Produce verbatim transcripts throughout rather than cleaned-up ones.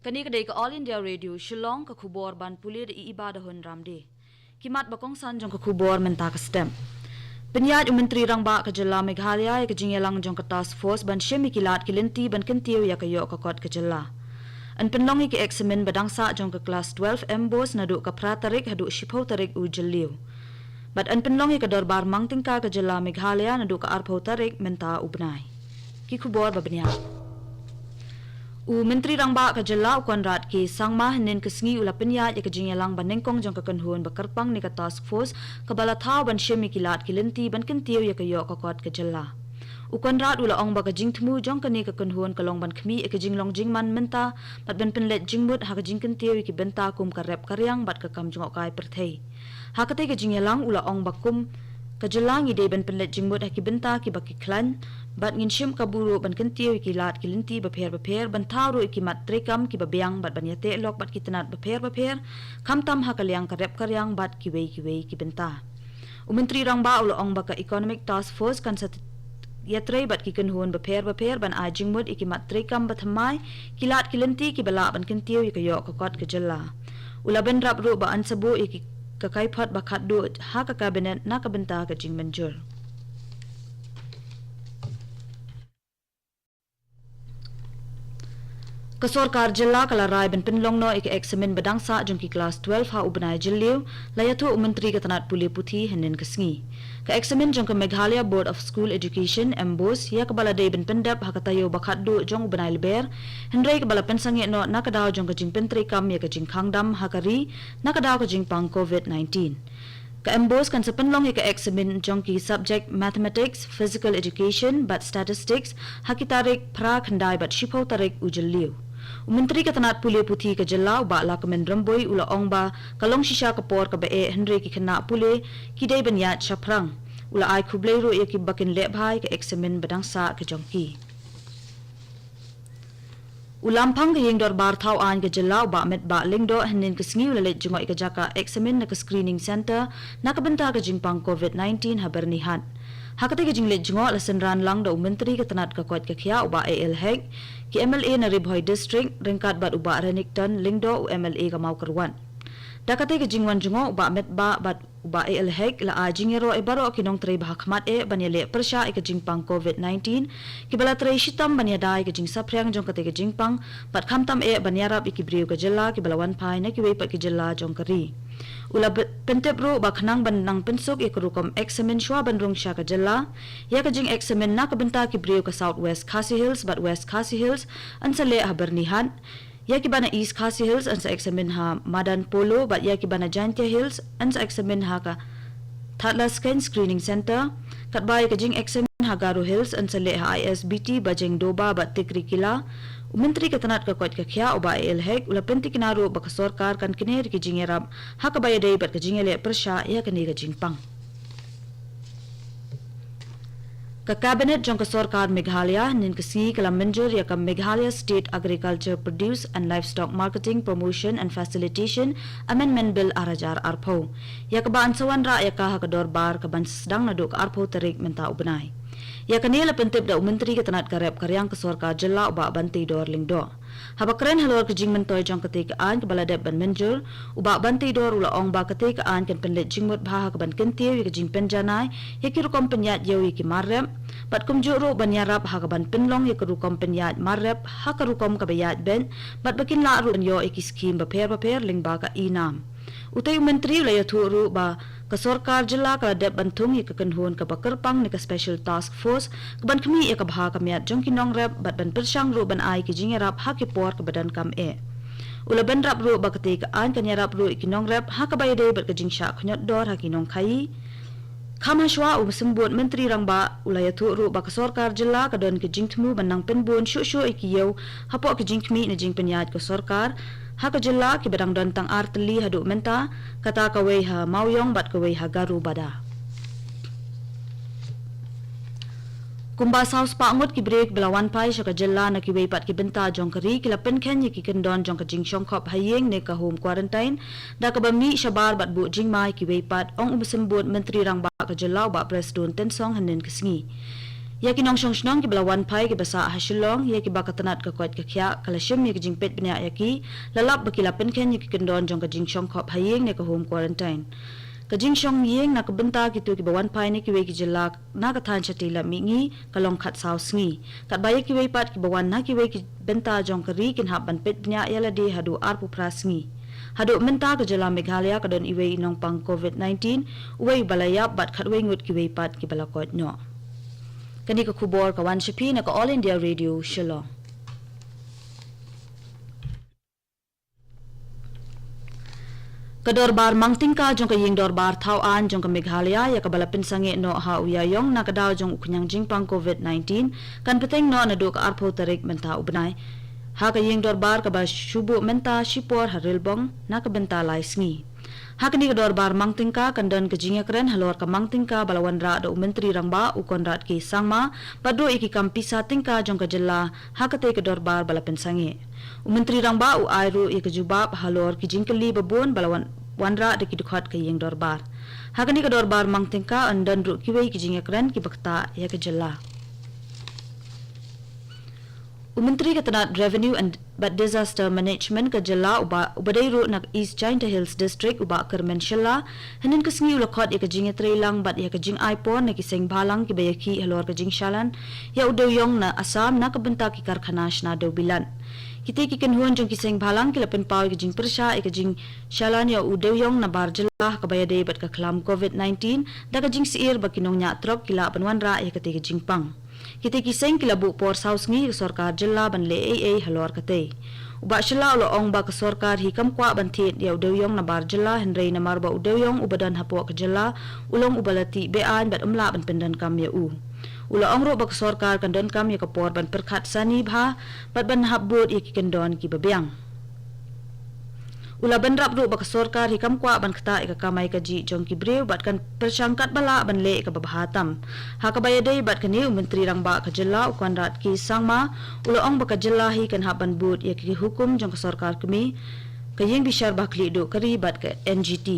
Kane ka dei ka All India Radio Shillong, ka khubor ban pule da i Iba da Hun Ramde. Ki mat ba kongsan jong ka khubor mynta ka step. Pynïaid u Myntri Rangbah ka jylla Meghalaya ïa ka jingïalang jong ka task force ban shim ïa ki lad ki lynti ban kyntiew ïa ka ïoh ka kot ka jylla. Yn pynlong ïa ki eksamin ba dang sah jong ka klas twelve MBOSE naduh ka phra tarik haduh shiphew tarik u Jylliew. Bad yn pynlong ïa ka dorbar mang tyngka ka jylla Meghalaya naduh ka arphew tarik mynta u bnai. Ki khubor ba bniah. U Myntri Rangbah ka jylla u Conrad K Sangma hynnin ka sngi u la pynïaid ïa ka jingïalang ba nyngkong jong ka kynhun ba kyrpang ne ka task force kaba la thaw ban shim ïa ki lad ki lynti ban kyntiew ïa ka ïoh ka kot ka jylla. U Conrad u la ong ba ka jingthmu jong kane ka kynhun ka long ban khmih ïa ka jinglong jingman mynta bad ban pynleit jingmut ha ka jingkyntiew ïa ki bynta kum ka rep ka riang bad ka kam jngohkai pyrthei. Ha katei ka jingïalang u la ong ba kum ka jylla ngi dei ban pynleit jingmut ha ki bynta kiba ki khlaiñ bad ngin shim kabu ruh ban kyntiew ïa ki lad ki lynti bapher bapher, ban thaw ruh ïa ki mat treikam kiba biang bad ban ïateh lok bad ki tnat bapher bapher, khamtam ha ka liang ka rep ka riang bad kiwei kiwei ki bynta. U Myntri Rangbah u la ong ba ka Economic Task Force kan sa ïatrei bad ki kynhun bapher bapher ban ai jingmut ïa ki mat treikam ba thymmai, ki lad ki lynti kiba lah ban kyntiew ïa ka ïoh ka kot ka jylla. U la bynrap ruh ba yn sa buh ïa ki, ka kaiphod ba khatduh ha ka Cabinet na ka bynta ka jingmynjur. Ka sorkar jylla ka la rai ban pynlong noh ïa ka eksamin ba dang sah jong ki klas twelve ha u bnai Jylliew, la ïathuh u Myntri ka tnat pule puthi hynnin ka sngi. Ka eksamin jong ka Meghalaya Board of School Education, MBOSE, ïa kaba la dei ban pyndep ha ka taïew ba khatduh jong u bnai Lber, hynrei kaba la pynsangeh noh na ka daw jong ka jingpyntreikam ïa ka jingkhang dam ha ka ri na ka daw ka jingpang COVID nineteen. Ka MBOSE kan sa pynlong ïa ka eksamin jong ki subject Mathematics, Physical Education bad Statistics ha ki tarik phra, khyndai bad shiphew tarik u Jylliew. U Myntri ka tnat pule puthi ka jylla u Bah Lahkmen Rymbui u la ong ba ka long shisha ka por kaba eh, hynrei ki khynnah pule ki dei ban ïaid shaphrang. U la ai khublei ruh ïa kiba kin leh bha ïa ka eksamin ba dang sah ka jong ki. U Lamphang ka Ïing Dorbar Thaw Aiñ ka jylla u Bah Metbah Lyngdoh hynnin ka sngi u la leit jngoh ïa ka jaka eksamin na ka screening centre na ka bynta ka jingpang COVID nineteen ha Byrnihat. Ha katei ka jingleit jngoh la synran lang da u Myntri ka tnat ka koit ka khiah u Bah A L Hek, ki MLA na Ri Bhoi District ryngkat bad u Bah Renikton Lyngdoh u MLA ka Mawkyrwat. Da katei ka jingwan jngoh u Bah Metbah bad u Bah A L Hek la ai jingïaroh ïa baroh ki nongtrei ba ha khmat eh ban ïaleh pyrshah ïa ka jingpang COVID nineteen, kiba la trei shitom ban ïada ïa ka jingsaphriang jong katei ka jingpang, bad khamtam eh ban ïarap ïa ki briew ka jylla kiba la wan phai na kiwei pat ki jylla jong ka ri. U la pyntip ruh ba khnang ban nang pynsuk ïa ka rukom eksamin shuwa ban rung sha ka jylla, ïa ka jingeksamin na ka bynta ki briew ka South West Khasi Hills bad West Khasi Hills yn sa leh ha Byrnihat, ïa kiba na East Khasi Hills yn sa eksamin ha Madan Polo bad ïa kiba na Jaintia Hills yn sa eksamin ha ka Thadlaskein Screening Centre, katba ïa ka jingeksamin ha Garo Hills yn sa leh ha I S B T Bajengdoba bad Tikrikilla. U Myntri ka tnat ka koit ka khiah u Bah A L Hek u la pyntikna ruh ba ka sorkar kan kner ïa ka jingïarap ha kaba ïadei bad ka jingïaleh pyrshah ïa kane ka jingpang. Ka Cabinet jong ka sorkar Meghalaya hynnin ka sngi ka la mynjur ïa ka Meghalaya State Agriculture Produce and Livestock Marketing Promotion and Facilitation Amendment Bill ar hajar arphew, ïa kaba yn sa wanrah ïa ka ha ka dorbar kaban sdang naduh ka arphew tarik mynta u bnai. Ïa kane la pyntip da u Myntri ka tnat ka rep ka riang ka sorkar jylla u Bah Banteidor Lyngdoh. Haba kren halor ka jingmyntoi jong katei ka aiñ kaba la dep ban mynjur, u Bah Banteidor u la ong ba katei ka aiñ kan pynleit jingmut bha ha kaban kyntiew ïa ka jingpynjanai ïa ki rukom pynïaid ïew ïa ki mar rep, bad kumjuh ruh ban ïarap ha kaban pynlong ïa ka rukom pynïaid mar rep ha ka rukom kaba ïaid beit, bad ba kin lah ruh ban ïoh ïa ki skhim bapher bapher lyngba ka e-NAM. Utei u Myntri u la ïathuh ruh ba ka sorkar jylla ka la dep ban thung ïa ka kynhun kaba kyrpang ne ka Special Task Force kaban khmih ïa ka bha ka miat jong ki nongrep bad ban pyrshang ruh ban ai ki jingïarap ha ki por kaba donkam eh. U la bynrap ruh ba katei ka aiñ kan ïarap ruh ïa ki nongrep ha kaba ïadei bad ka jingshah khñiot dor ha ki nongkhaïi. Kham hashwa u Symbud Myntri Rangbah u la ïathuh ruh ba ka sorkar jylla ka don ka jingthmu ban nang pynbun shuh shuh ïa ki ïew hapoh ka jingkhmih ne jingpynïaid ka sorkar ha ka jylla, kiba dang don tang ar tylli haduh mynta, kata kawei ha Mawiong bad kawei ha Garubada. Kumba saw spah ngut ki briew kiba la wan phai sha ka jylla na kiwei pat ki bynta jong ka ri ki la pynkheiñ ïa ki kyndon jong ka jingshongkhop ha ïing ne ka home quarantine, da kaba mih shabar bad buh jingma ïa kiwei pat, ong u symbud Myntri Rangbah ka jylla u Bah Prestone Tynsong hynnin ka sngi. Ïa ki nongshong shnong kiba la wan phai kiba sah ha Shillong, ïa kiba ka tnat ka koit ka khiah ka la shim ïa ka jingpeit bniah ïa ki, la lap ba ki la pynkheiñ ïa ki kyndon jong ka jingshongkhop ha ïing ne ka home quarantine. Ka jingshong ïing na ka bynta kito kiba wan phai na kiwei ki jylla na ka thaiñ shatei lap mihngi ka long khatsaw sngi, katba ïa kiwei pat kiba wan na kiwei ki bynta jong ka ri kin hap ban peit bniah ïa lade haduh arphew phra sngi. Haduh mynta ka jylla Meghalaya ka don iwei i nongpang covid nineteen, uwei uba la ïap bad khatwei ngut kiwei pat kiba la koit noh. Kane ka khubor ka wan sha phi na ka All India Radio Shillong. Ka dorbar mang tyngka jong ka ïing dorbar thaw aiñ jong ka Meghalaya, ïa kaba la pynsangeh noh ha u Ïaïong na ka daw jong u khñiang jingpang covid nineteen, kan bteng noh naduh ka arphew tarik mynta u bnai, ha ka ïing dorbar kaba shu buh mynta shipor ha Rilbong na ka bynta lai sngi. Ha kane ka dorbar mang tyngka kan don ka jingïakren halor ka mang tyngka ba la wanrah da u Myntri Rangbah u Conrad K Sangma, bad ruh ïa ki kam pisa tyngka jong ka jylla ha katei ka dorbar ba la pynsangeh. U Myntri Rangbah u ai ruh ïa ka jubab halor ki jingkylli babun ba la wan, wanrah da ki dkhot ka ïing dorbar. Ha kane ka dorbar mang tyngka yn don ruh kiwei ki jingïakren kiba ktah ïa ka jylla. U Myntri ka tnat Revenue and bad Disaster Management ka jylla uba, uba dei ruh na East Jaintia Hills District u Bah Kyrmen Shylla, hynnin ka sngi u la khot ïa ka jingïatreilang bad ïa ka jingaipor na ki seng bhalang kiba ïakhih halor ka jingshalan ïa u dewïong na Assam na ka bynta ki karkhana shna dewbilat. Kitei ki kynhun jong ki seng bhalang ki la pynpaw ïa ka jingpyrshah ïa ka jingshalan ïa u dewïong nabar jylla ha kaba ïadei bad ka khlam covid nineteen, da ka jingsyier ba ki nongñiah trok ki lah ban wanrah ïa katei ka jingpang. Kitei ki seng ki la buh por saw sngi ïa ka sorkar jylla ban leh ei ei halor katei. U Bah Shylla u la ong ba ka sorkar hi kam kwah ban thied ïa u dewïong nabar jylla, hynrei namar ba u dewïong uba don hapoh ka jylla u long uba la tih be-aiñ bad ym lah ban pyndonkam ïa u. U la ong ruh ba ka sorkar kan donkam ïa ka por ban pyrkhat sani bha bad ban hap bud ïa ki kyndon kiba biang. U la bynrap ruh ba ka sorkar hi kam kwah ban ktah ïa ka kamai kajih jong ki briew bad kan pyrshang katba lah ban leh ïa kaba bha tam. Ha kaba ïadei bad kane, u Myntri Rangbah ka jylla u Conrad K Sangma u la ong ba ka jylla hi kan hap ban bud ïa ki hukum jong ka sorkar kmie, ka ïing bishar bakhlieh duh ka ri bad ka N G T.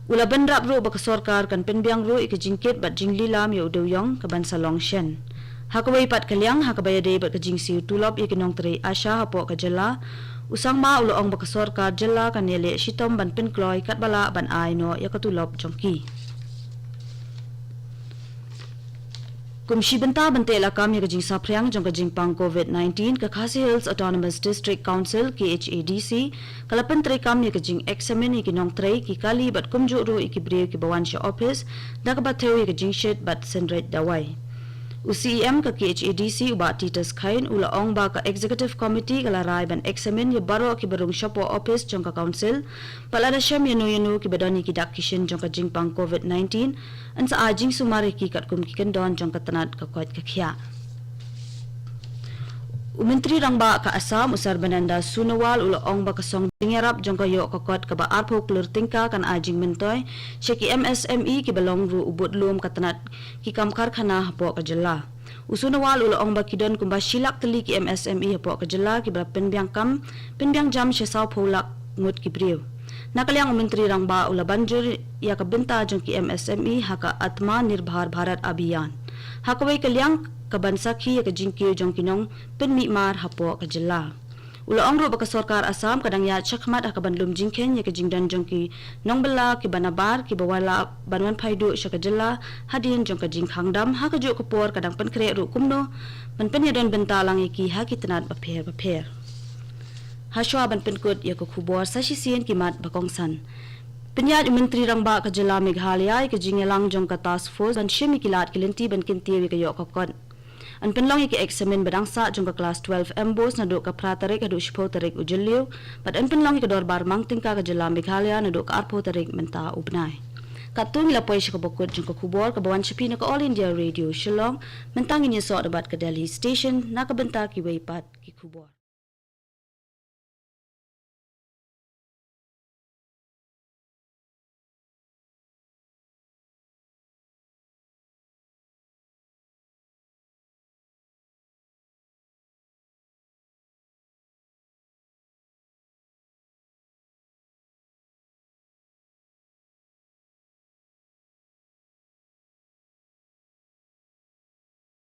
U la bynrap ruh ba ka sorkar kan pynbiang ruh ïa ka jingkit bad jinglilam ïa u dewïong kaban sa long shen. Ha kawei pat ka liang, ha kaba ïadei bad ka jingsiew tulop ïa ki nongtrei ASHA hapoh ka jylla, u Sangma u la ong ba ka sorkar jylla kan ïaleh shitom ban pynkloi katba lah ban ai noh ïa ka tulop jong ki. Kum shi bynta ban teh lakam ïa ka jingsaphriang jong ka jingpang covid nineteen, ka Khasi Hills Autonomous District Council, K H A D C, ka la pyntreikam ïa ka jingeksamin ïa ki nongtrei, ki kali bad kumjuh ruh ïa ki briew kiba wan sha ophis, da kaba thew ïa ka jingshit bad synreit dawai. U C E M ka K H A D C u Bah Titus Chyne u la ong ba ka Executive Committee ka la rai ban eksamin ïa baroh kiba rung shapoh ophis jong ka Council, bad lada shem ïano ïano kiba don ïa ki dak ki shin jong ka jingpang covid nineteen, yn sa ai jingsumar ïa ki katkum ki kyndon jong ka tnat ka koit ka khiah. U Myntri Rangbah ka Assam, u Sarbananda Sonowal, u la ong ba ka song jingïarap jong ka ïoh ka kot kaba arphew klur tyngka kan ai jingmyntoi sha ki M S M E kiba long ruh u budlum ka tnat ki kam karkhana hapoh ka jylla. U Sonowal u la ong ba ki don kumba shi lak tylli ki M S M E hapoh ka jylla kiba la pynbiang kam, pynbiang jam sha sawphew lak ngut ki briew. Na ka liang u Myntri Rangbah u la ban jur ïa ka bynta jong ki M S M E ha ka Atmanirbhar Bharat Abhiyan. Ha kawei ka liang, ka ban sakhi ïa ka jingkiew jong ki nongpynmihmar hapoh ka jylla. U la ong ruh ba ka sorkar Assam ka dang ïaid shakhmat ha ka ban lum jingkheiñ ïa ka jingdon jong ki nongbylla kiba nabar kiba lah ban wan phai duh sha ka jylla hadien jong ka jingkhang dam, ha kajuh ka por ka dang pynkhreh ruh kumno ban pynïadon bynta lang ïa ki ha ki tnat bapher bapher. Hashwa ban pynkut ïa ka khubor, sa shisien ki mat ba kongsan. Pynïaid u Myntri Rangbah ka jylla Meghalaya ïa ka jingïalang jong ka task force ban shim ïa ki lad ki lynti ban kyntiew ïa ka ïoh ka kot. Yn pynlong ïa ka eksamin ba dang sah jong ka klas twelve MBOSE naduh ka phra tarik haduh shiphew tarik u Jylliew, bad yn pynlong ïa ka dorbar mang tyngka ka jylla Meghalaya naduh ka arphew tarik mynta u bnai. Katto ngi la poi sha kaba kut jong ka khubor kaba wan sha phi na ka All India Radio Shillong. Mynta ngin ïasoh da bad ka Delhi Station na ka bynta kiwei pat ki khubor.